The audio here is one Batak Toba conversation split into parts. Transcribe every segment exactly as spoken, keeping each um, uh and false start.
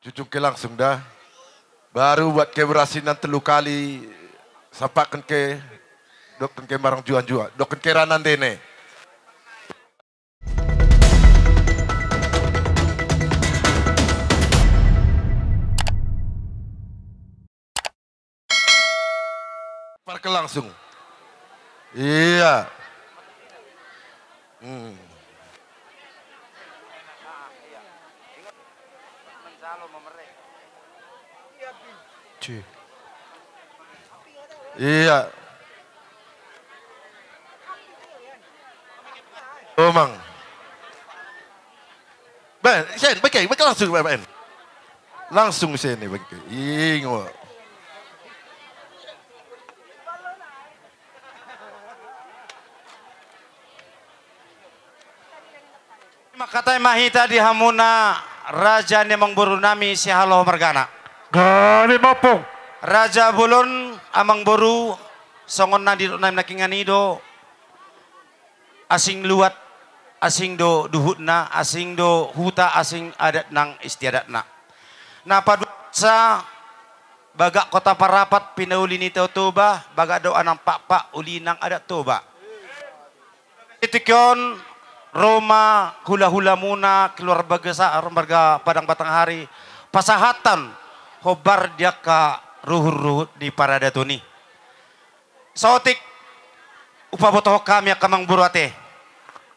Jujung ke langsung da. Baru buat ke berasinan telu kali. Sampakkon ke. Dokkon ke marang juan-juan. Dokkon ke ra nandene. Parke langsung. Iya. Hmm. Ci. Iya. Omang. Ben, sen, beke, beke langsung, ben. Langsung sini, beke. Ingo. Mangkatai ma hita di hamuna raja ni amangboru nami Sihaloho margana. Gabe mampung. Raja bolon amangboru songon na nidok nami nangkiningan i do. Asing luat, asing do duhutna, asing do huta, asing adat nang istiadatna. Na paduahonsa, bagak kota Parapat pinauli ni Tao Toba, bagak dohot nang Pakpak uli nang adat Toba. Di tingki on ro ma hulahulamuna keluarga sa-, marga Padang Batanghari, pasahathon hombar di angka ruhutruhut ni paradaton i. Saotik, hupabotohon hami angka amangboru ate.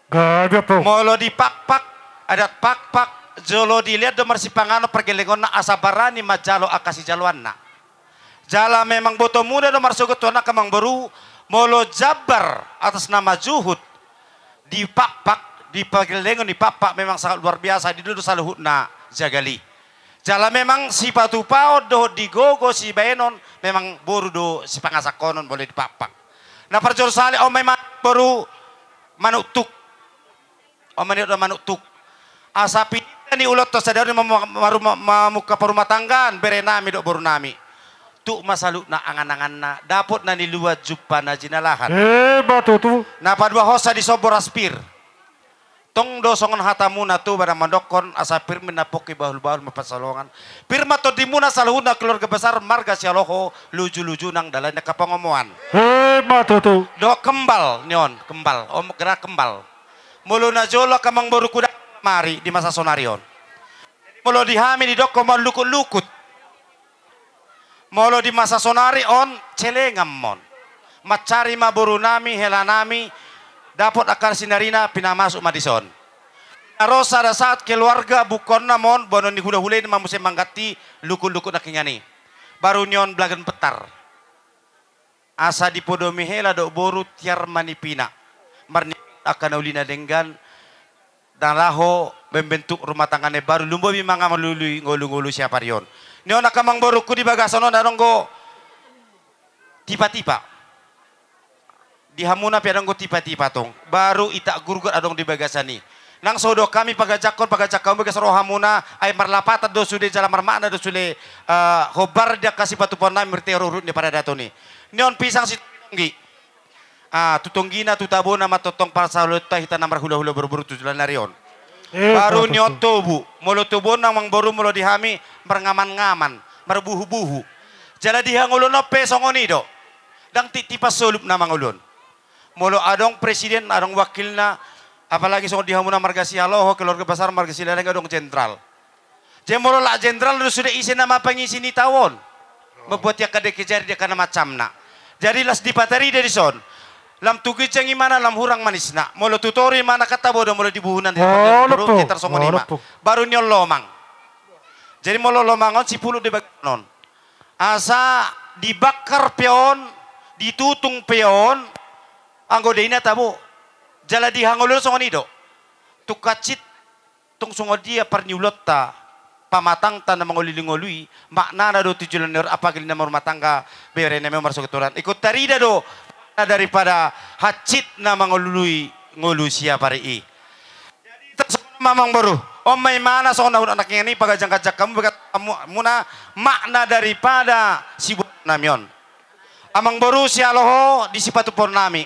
Gabe mampung. Molo di Pakpak, adat Pakpak, jolo dilean do marsipanganon pargellengonna asa barani manjalo angka sijaloanna. Jala memang boto muda do marsogot tu angka amangboru, molo jambar atas nama juhut di Pakpak, di pargellengon ni Pakpak memang sangat luar biasa, didok do saluhutna jagal i. Jala memang sipatupaon dohot di gogo sibaenon memang boru do sipangasahon molo di Pakpak. Na parjolo sahali on ma i amangboru manuk tuk. On ma i do manuk tuk. Asa pinta ni ulaonta sadari on ma-, ma-, maruma-, mamungka parumatanggaan bere nami dohot boru nami. Tuk ma saluhutna angan-anganna, dapot na niluat jumpa na jinalahan. Emma tutu. Na paduahonsa di son boras pir. Tong do songon hatamuna tu badang mandokkon asa pir ma na pongki bahulbahul ma pansalongan. Pir ma tondimuna saluhutna keluarga besar marga Sihaloho, lujuluju nang dalan ni angka pangomoan. Emma tutu. Dohot kembal, ni on, kembal. Om, gera kembal. Molo na jolo angka amangboru hudok mari di masa sonari on. Molo di hami didokkon ma on lukutlukut. Molo di masa sonari on celengan ma on. Mancari ma boru nami, hela nami, dapot angka sinarina pinamasuk ma dison. Na ro sada saat keluarga bungkonna ma on, boanon ni hulahula i ma muse mangganti lukutlukut nangkiningan i. Baru ni on belagan petar. Asa dipodomi hela dohot boru tiar ma nipina. Marnipina angka na uli na denggan, na laho membentuk rumah tangga na baru, lumobi ma na mangalului ngolungolu siapari on. Ni on angka amangborungku di bagasan on adong do tipatipa. Di hamuna pe adong do tipatipa tong. Baru itak gurgut adong di bagasan i. Nang so hudok hami paganjangkon, paganjang hamu bagasan rohamuna, ai marlapatan do sude jala marmakna do sude, eh, hombar di angka sipatupaon nami marhite ruhut ni paradaton i. Ni on pisang sitonggi. Ah, tu tonggina, tu tabona ma tongtong parsaulanta hita na marhulahula boruboru tu joloan ni ari on. Eh, baru ni on tobu. Molo tobu on nang amangboru, molo di hami marngaman-ngaman, marbuhu-buhu. Jala di hangoluan on pe songon i do. Ndang tittipan solup na mangolu on. Molo adong presiden, adong wakilna, apalagi songon di hamuna marga Sihaloho, keluarga besar marga Silaing adong jenderal. Jadi molo lak jenderal do sude ise nama pangisi ni tao on. Membuat i angka dengke jari di angka na macamna. Jadi las dipatarida dison. Lam tu ginjang imana, lam hurang manisna. Molo tu toru imana kan tabo do molo di buhunan di pargabungan, tarsongon i ma. Baru ni on lomang. Jadi molo lomang on sipulut di bagian on. Asa dibakar pe on, ditutung pe on, anggo dengke na tabo. Jala di hangoluan songon i do. Tung hansit Tung songon dia parniulanta, pamatangta na mangolului, maknana do tu joloan ni ari on apalagi na marumah tangga, bere nami on marsogot tu ari on. Ingkon tarida do makna daripada hansit na mangolului ngolu siapari i. Jadi tarsongon ma amangboru, on ma imana songon na hudok nangkiningan i, paganjangganjang hamu, bagasan hamuna makna daripada siboan nami on. Amangboru Sihaloho di sipatupaon nami.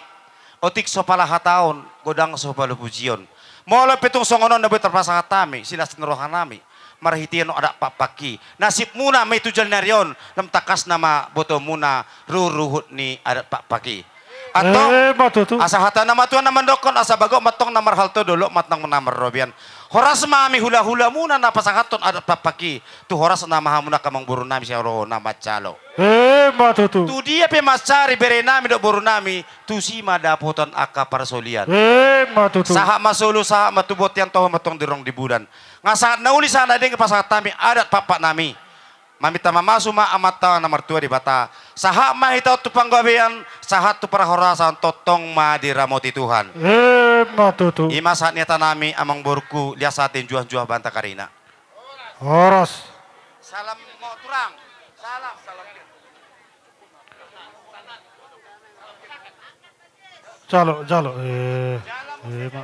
Otik so pala hataon, godang so pala pujion. Molo pe tung songon on na boi tarpasahat hami, silas ni roha nami. marhitehon adat pakpak i. Nasibmuna ma i tu joloan ni ari on, lam tangkas nama botoonmuna ruhut-ruhut ni adat pakpak i. Antong, eh, ma tutu. Asa hata na matua na mandokkon, asa bagot ma antong na marhalto, dolok ma antong na marrobean. Horas ma hami hula-hulamuna na pasahathon adat pakpak i, tu horas nama hamu angka amangboru nami sian roha na manjalo. Eh, ma tutu. Tu dia pe mansari bere nami dohot boru nami, tusi ma dapotan angka parsaulian. Eh, ma tutu. Sahat ma solu, sahat ma tu bontean, toho ma antong di rorong di bulan. Nga sahat na uli, sahat na denggan pasahat hami adat pakpak nami. Maminta mamasu ma Amanta na martua Debata. Sahat ma hita on tu panggabean, sahat tu parhorasan, tongtong ma diramoti Tuhan. Eh, ma tutu. I ma sahat ni hata nami, amangborungku, lias ate, juah-juah banta karina. Horas. Salam mo turang. Salam, salam. Jalo, jalo. Eh, eh, ma.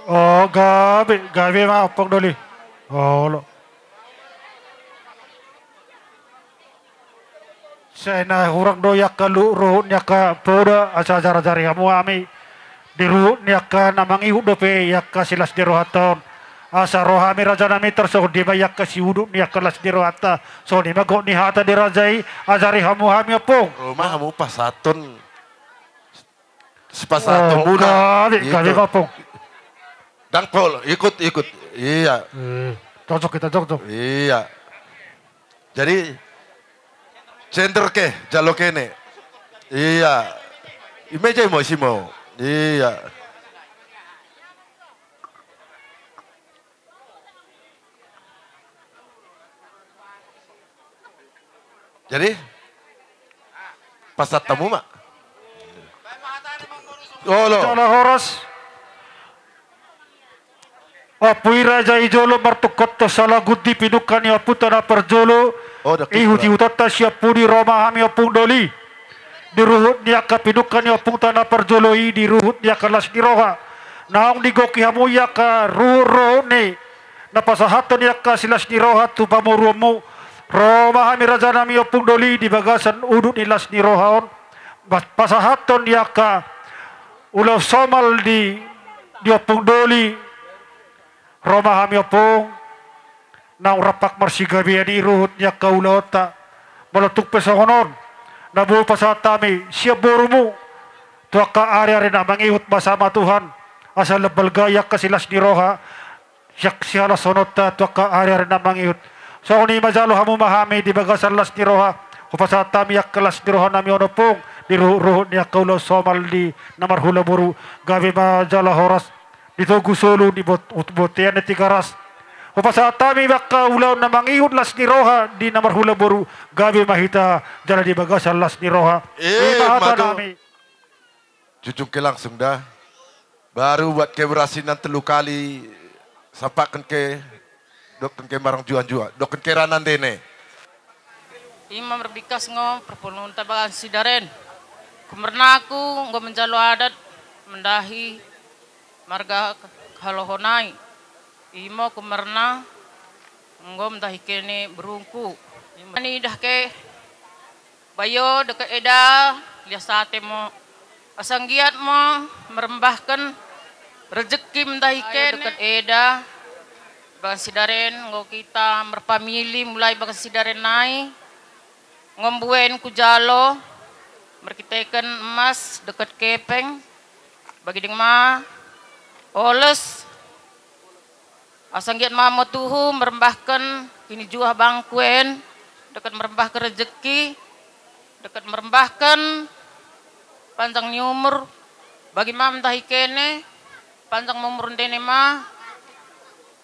Oh, gabe, gabe ma ompung doli. Olo. Sai na hurang do i angka lu-, ruhut ni angka poda, asa ajar-ajari hamu hami. Di ruhut ni angka na mangihut dope i angka silas ni rohanta on. Asa ro hami raja nami tarsongon dia ma i angka siudut ni angka las ni rohanta. Songon i ma gok ni hata ni raja i, ajari hamu hami ompung. Ro ma hamu pasahathon. Sipasahathon muna. Oh, gabe, gabe ma ompung. Dang pol, ikut, ikut. Iya. Eh, jongjong hita, jongjong. Iya. Jadi, center ke, jalo kene. Iya. I meja i ma, isi ma. Iya. Jadi, pasahat hamu ma. Olo. Jala horas. Ompu i raja i jolo martungkothon salagundi pinungka ni ompunta na parjolo. Oh, dak i ihut-ihutanta sian pudi, ro ma hami ompung doli. Di ruhut ni angka pinungka ni ompunta na parjolo i, di ruhut ni angka las ni roha. Naung digoki hamu i angka ruhut-ruhut ni na pasahathon i angka silas ni roha tu pamoruonmu. Ro ma hami raja nami ompung doli di bagasan udut ni las ni roha on. Bas-, pasahathon i angka ulaon somal di, di ompung doli. Ro ma hami ompung, naung rampak marsigabean i ruhut ni angka ulaonta. Molo tung pe songon on, na boi pasahat hami sian borumu, tu angka ari-ari na mangihut, basa ma Tuhan, asa lam balga i angka silas ni roha, sian sihalashononta tu angka ari-ari na mangihut. Songon i ma jalo hamu ma hami di bagasan las ni roha, hupasahat hami angka las ni roha nami on ompung, di ruhut-ruhut ni angka ulaon somal di na marhula boru, gabe ma jala horas. Di togu solu di bot-, bot-, bontean ni Tigaras. Hupasahat hami angka ulaon na mangihut las ni roha di na marhula boru, gabe ma hita jala di bagasan las ni roha. Eh, i ma hata nami. Jujung ke langsung da. Baru buat ke berasinan telu kali, sampakhon ke, dokhon ke marang jua-jua, dokhon ke ra nandene. I ma marbingkas ngo parpulunta bagas sidaren. Kumarnaku ngo manjalo adat mandahi marga Haloho nai. I ma kumarna ngo mandahi kene borungku. I ma ni dah ke bayo dohot eda, lias ate mo. Asa anggiat ma marambahkon rejeki mandahi kene dohot eda. Bagas sidaren, ngo hita marpamili mulai bagas sidaren nai. Ngo mbuaen hujalo marhitehon emas dohot kepeng. Bagiding ma oles. Asa anggiat ma hamu tuhu marambahkon hinijuah bangku en, dohot marambahkon rejeki, dohot marambahkon panjang ni umur. Bagi ma mandahi kene, panjang ma umur ndene ma.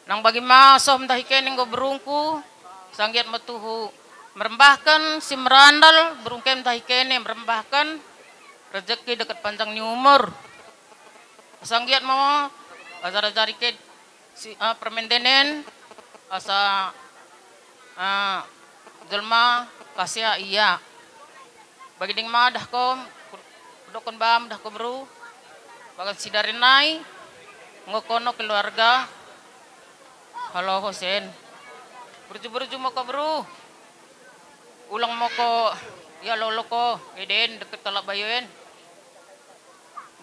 Nang bagi ma so mandahi kene ngo borungku, asa anggiat ma tuhu marambahkon simarandal, borungku mandahi kene marambahkon rejeki dohot panjang ni umur. Asa anggiat ma ajar-ajari ke si, ah, permendenen, asa, ah, jelma kasea ia. Bagiding ma dah ho, dohon bam dah ho boru, bagas sidaren nai, ngo hono keluarga Haloho sen. Burju-burju ma ho boru. Ulang ma ho, ia lolo ho, eden dohot halak bayo en.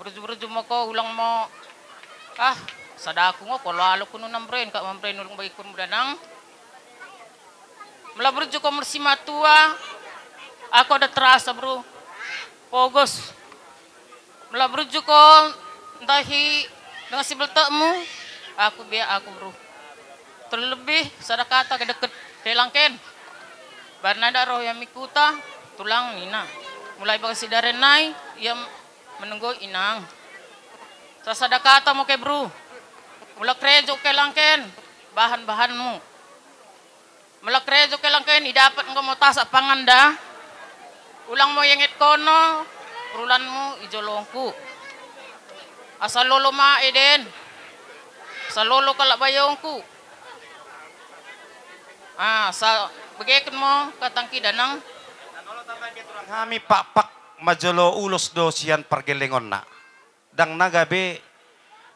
Burju-burju ma ho, ulang ma. Ah, Sada aku ngo, kolo alok kunu nambren, kak mambren ulung bagiku muda nang. Mula burju ko mursi matua, aku ada terasa bro. Pogos. Mula burju ko ndahi dengan sibeltekmu, aku biar aku bro. Terlebih sada kata ke deket kelangken. Barna da roh yang mikuta, tulang nina. Mulai bagas sidaren nai, ia menunggu inang. Sasada kata mo ke bro. Mula kerejo kelangken, bahan-bahanmu. Mula kerejo kelangken, idapat enggo mo tasak pangan da. Ulang mo yenget kono, perulanmu ijolongku. Asa lolo ma eden. Asa lolo kalak bayongku. Ah, sa begeken mo katangki danang. Hami pakpak majolo ulos do sian pargellengonna. Ndang na gabe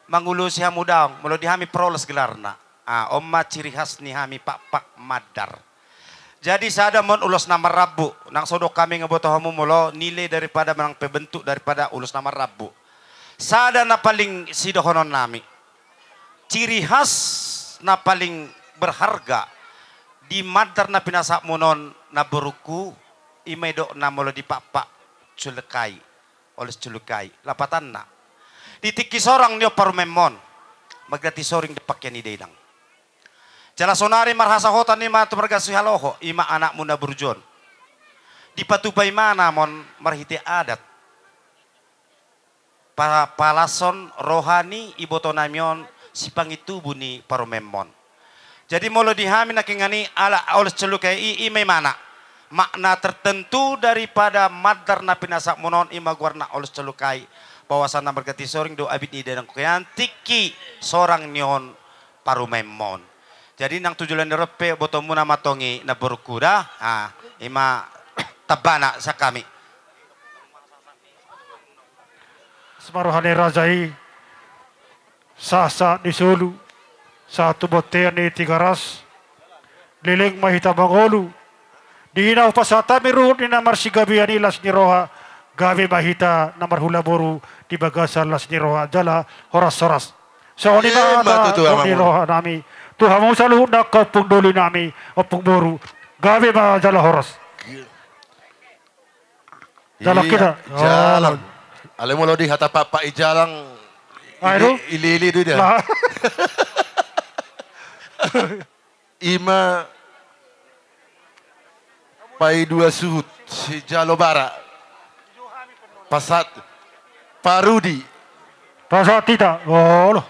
mangulosi hamu daong, molo di hami Proles gelarna. Ah, on ma ciri khas ni hami pakpak mandar. Jadi sada mon ulos na marrambu, nang so dok hami nge boto hamu molo nilai daripada manang pe bentuk daripada ulos na marrambu. Sada na paling sidohonon nami. Ciri khas na paling berharga di mandar na pinasahatmuna on na borungku, ima idok na molo di pakpak culukai. Oles culukai, lapatanna. Di tingki sorang ni on parumaenmon, marga Tisoring di pakke ni dainang. Jala sonari marhasahotan ima tu marga Sihaloho, ima anakmu na burju on. Dipatupa imana mon marhite adat. Pa-, palashon roha ni ibotonami on sipangintubu ni parumaenmon. Jadi molo di hami nangkiningan i ala oles culukai i, ima imana. Makna tertentu daripada mandar na pinasahatmuna on ima goarna oles culukai. Bahwasana marga Tisoring do abit ni dainang on tingki sorang ni on parumaenmon. Jadi nang tu joloan ni roha pe botomuna ma tong i na borungku da. Ah, ima tambana sian hami. Simaroha ni raja i. Sahat-sahat ni solu, sahat tu bontean ni Tigaras, leleng ma hita mangolu. Di na hupasahat hami ruhut ni na marsigabean i las ni roha, gabe ma hita na marhula boru di bagasan las ni roha jala horas-horas. Songon i ma hata ni roha nami tu hamu saluhutna angka ompung doli nami, ompung boru, gabe ma jala horas. Jalang hita. Jalang. Alai molo di hata pakpak i jalang, ili-ili do i da. Ima paidua suhut sijalo bara. Pasahat parudi. Pasahat hita. Olo.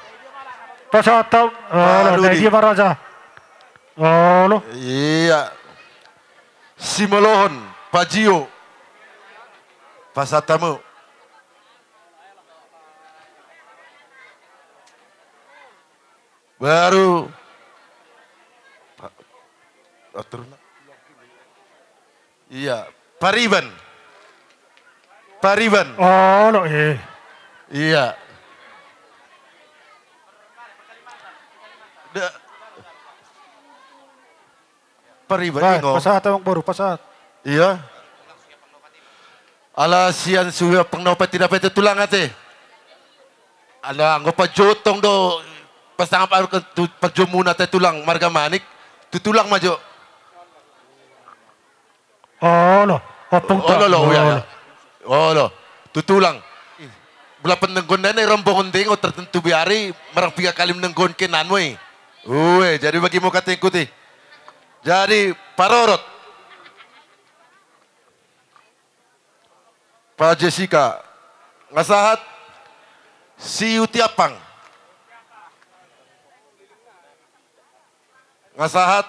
Pasahat hita. Olo, na dia ma raja. Olo. Iya. Simolohon, pajio. Pasahat hamu. Baru. Iya, pariban. Pariban. Olo, eh. Iya. Pariban. Pasahat amang boru, pasahat. Iya. Ala sian suhi ompung na opat tidak pete tulang ate. Ala anggo pajotong do pasangap aru ke tu pajomuna te tulang marga Manik. Tu tulang ma jo. Olo, ompung ta. Olo, olo. Tu tulang. Bula penenggon na i rombongon dengo tertentu biari marang piga kali menenggon kenan moi. Ue, jadi bagi mo katengkuti. Jadi parorot. Pa Jessica. Nga sahat. Si Uti Ampang. Nga sahat.